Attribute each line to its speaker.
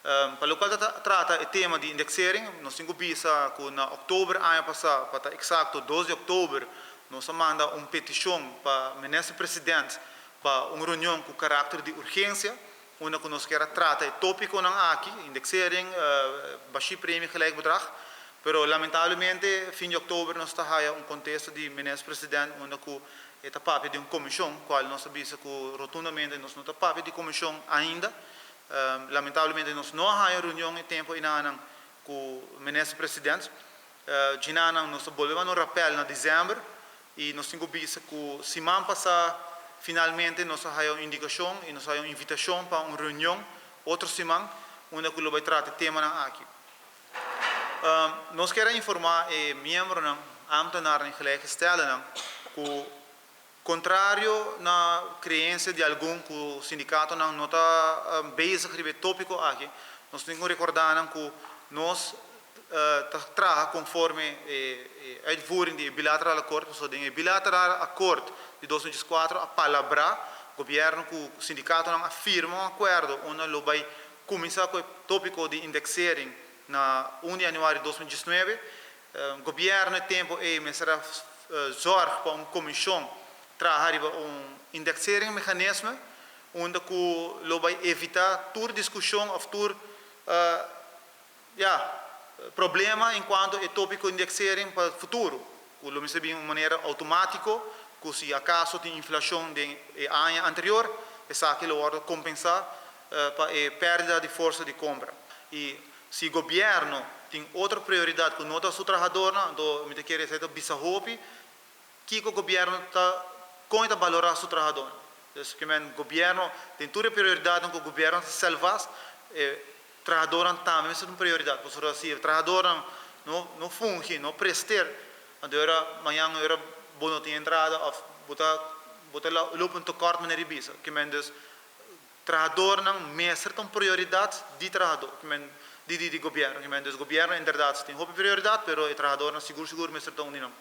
Speaker 1: Pa loke ta trata e tema di indexering, nos tin ku bisa ku na òktober aña pasá, pa ta eksakto 2 di òktober, nos a manda un petishon pa minister president pa un reunion ku karakter di urgensia, unda ku nos kier a trata e tópikonan aki, indexering, bashí premie gelijk bedrag. Pero lamentablemente fin di òktober nos ta haya un kontesta di minister president unda ku e ta papia di un komishon, kual nos a bisa ku rotundamente nos no ta papia di komishon ainda. Lamentablemente nos no a haya reunion e tempu einan ku minister president. Djinanan nos a bolbe manda un rappel na desèmber i nos tin ku bisa ku siman pasá finalmente nos a haya un indikashon i nos a haya un invitashon pa un reunion otro siman unda ku lo bai trata e temanan aki. Nos kier a informá e miembronan, ámtenarnan i gelijkgesteldenan ku kontrario na kreensia di algun ku sindikatonan no ta bezig riba e tópiko aki, nos tin ku rekordá nan ku nos ta traha konforme e uitvoering di e bilateraal akkoord, pasobra den e bilateraal akkoord di 2014 a palabrá gobièrnu ku sindikatonan a firma un akuerdo unda lo bai kuminsá ku e tópiko di indexering na 1 di yanüari 2019. Gobièrnu e tempu ei mester a zòrg pa un komishon traha riba un indexeringmechanisme unda ku lo bai evitá tur diskushon òf tur, ya, problema en kuanto e tópiko indexering pa futuro, ku lo mester bin un manera outomátiko ku si akaso tin inflashon den e aña anterior, esaki lo wòrdu kompensá pa e pèrdida di forsa di kompra. I si gobièrnu tin otro prioridat ku no ta su trahadornan, anto mi ta kere esei ta bisa hopi kiko gobièrnu ta, kon e ta balorá su trahadornan. Dus ke men gobièrnu den tur e prioridatnan ku gobièrnu ta sèlvas, e trahadornan tambe mester ta un prioridat. Pasobra si e trahadornan no fungi, no prester, anto ora mañan ora bo no tin entrada òf bo ta loop un tekort, manera di bisa. Ke men dus trahadornan mester ta un prioridat di trahador, ke men di gobièrnu. Ke men dus gobièrnu inderdat tin hopi prioridat, pero e trahadornan sigur sigur mester ta un di nan.